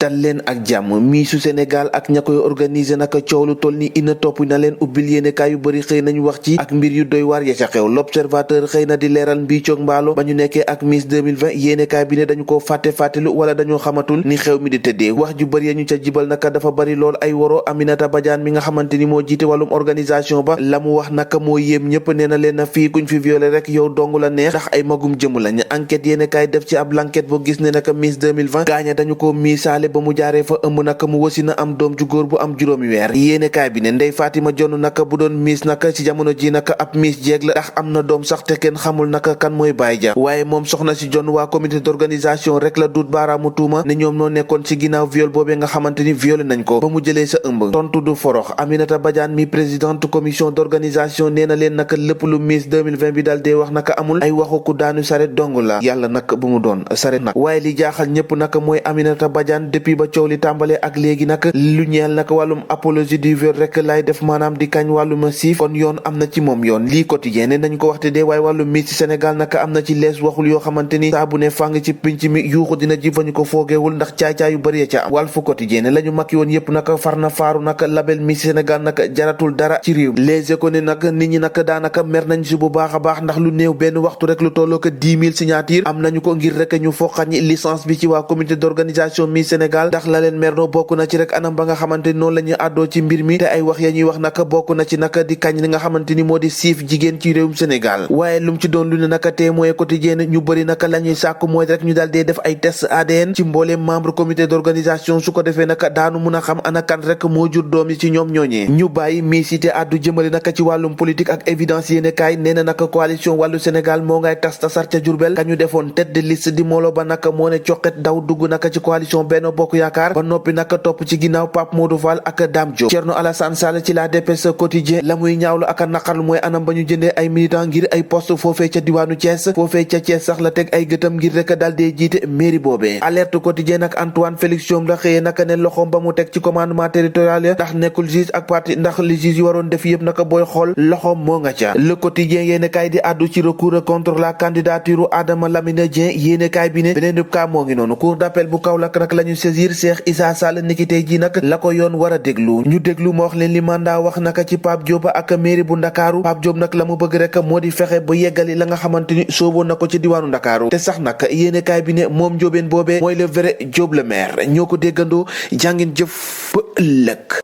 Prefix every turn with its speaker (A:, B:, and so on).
A: dal leen ak jàmm miisu Sénégal ak ña koy organiser naka coow lu toll ni ina topp na leen ubbil yéenekaay yu bëri xëy nañu wax ci ak mbir yu doy waar ya ca xew l'observateur xëy na di leeral mbiicoog mbaalo ba ñu nekkee ak Miss 2020 yéenekaay bi ne dañu ko fàttelu wala dañoo xamatul ni xew mi di tëddee wax ju bëri ya ñu ca jibal naka dafa bëri lool ay woro Aminata Badiane mi nga xamante ni moo jiite wàllum organisation ba la mu wax naka moo yéem ñëpp nee na leen na fii kuñ fi violé rek yow dong la neex ndax ay magum jëm lañ enquête yéenekaay def ci ab l'enquête boo gis ne naka Miss 2020 gaaña dañu ko miisaale ba mu jaaree fa ëmb naka mu wasi na am doom ju góor bu am juróomi weer yéenekaay bi ne Ndeye Fatima Jonn naka bu doon miis naka ci jamono ji naka ab miis jeeg la ndax am na doom sax te kenn xamul naka kan mooy baay ja waaye moom soxna si Jonn waa comité d'organisation rek la duut baaraamu tuuma ne ñoom noo nekkoon ci ginnaaw viol boobee nga xamante ni violé nañ ko ba mu jëlee sa ëmb tontu du forox Aminata Badiane mi présidente commission d'organisation nee na leen naka lépp lu Miss 2020 bi daal dee wax naka amul ay waxu ku daanu saret dong la yàlla nag bu mu doon saret nag waaye li jaaxal ñëpp naka mooy Aminata Badiane depuis ba coow li tàmbalee ak léegi nag lu ñeel nag wàllum apologie du viol rek lay def maanaam di kañ wàllum siif kon yoon am na ci moom yoon lii quotidien ne nañ ko waxte dee waaye wàllum Miss ci Sénégal naka am na ci lees waxul yoo xamante ni saa bu ne fàng ci pinc mi yuuxu dina ji fa ñu ko foogeewul ndax caay-caay yu bëri ya ca am Walf Quotidien ne la ñu makki woon yëpp naka far na faaru naka label Miss Sénégal naka jaratul dara ci réew Les Échos ne nag nit ñi naka daanaka mer nañ si bu baax a baax ndax lu néew benn waxtu rek lu tolloo ko 10 000 signature am nañu ko ngir rek ñu foqañi licence bi ci waa comité d'organisation Miss Sénégal ndax la leen mer noo bokk na ci rek anam ba nga xamante ni noonu la ñuy àddoo ci mbir mi te ay wax ya ñuy wax naka bokk na ci naka di kañ li nga xamante ni moo di siif jigéen ci réewum Sénégal waaye lu mu ci doon lu ne naka Témoin Quotidien ñu bëri naka la ñuy sàkku mooy rek ñu daal dee def ay test ADN ci mbooleem membre comité d'organisation su ko defee naka daanu mun a xam ana kan rek moo jur doom yi ci ñoom ñooñee ñu bàyyi Miss te àddu jëmale naka ci wàllum politique ak évidence yéene kaay nee na naka coalition wàllu Sénégal moo ngay tas tasar ca Jurbel ka ñu defoon tête de liste di Molo Ba naka moo ne coqet daw dugg naka ci coalition Benno Bokk Yaakaar ba noppi naka topp ci ginnaaw Pape Modou Fall ak Dame Diop Thierno Alassane Sall ci la Dépêche Quotidien la muy ñaawlu ak a naqarlu mooy anam ba ñu jëndee ay militants ngir ay poste foofee ca diwaanu Thiès foofee ca Thiès sax la teg ay gëtam ngir rek daal dee jiite mairie boobee Alerte Quotidien nag Antoine Félix Diome la xëyee naka ne loxoom ba mu teg ci commandement territorial ya ndax nekkul juge ak parti ndax li juge yi waroon def yëpp naka booy xool loxoom moo nga ca Le Quotidien yéenekaay di àddu ci recours contre la candidature Adama Lamine Dieng yéenekaay bi ne beneen cas moo ngi noonu cour d'appel bu Kaolack nag la ñu saisir Cheikh Issa Sall niki tey ji nag la ko yoon war a déglu ñu déglu ma wax leen li mandat wax naka ci Pape Diop ak mairie bu Ndakaaru Pape Diop nag la mu bëgg rek moo di fexe ba yeggali la nga xamante ni sooboon na ko ci diwaanu Ndakaaru te sax nag yéenekaay bi ne moom Ndiobène boobee mooy le vrai Diop le maire ñoo ko déggandoo jàngin jëf ba ëllëg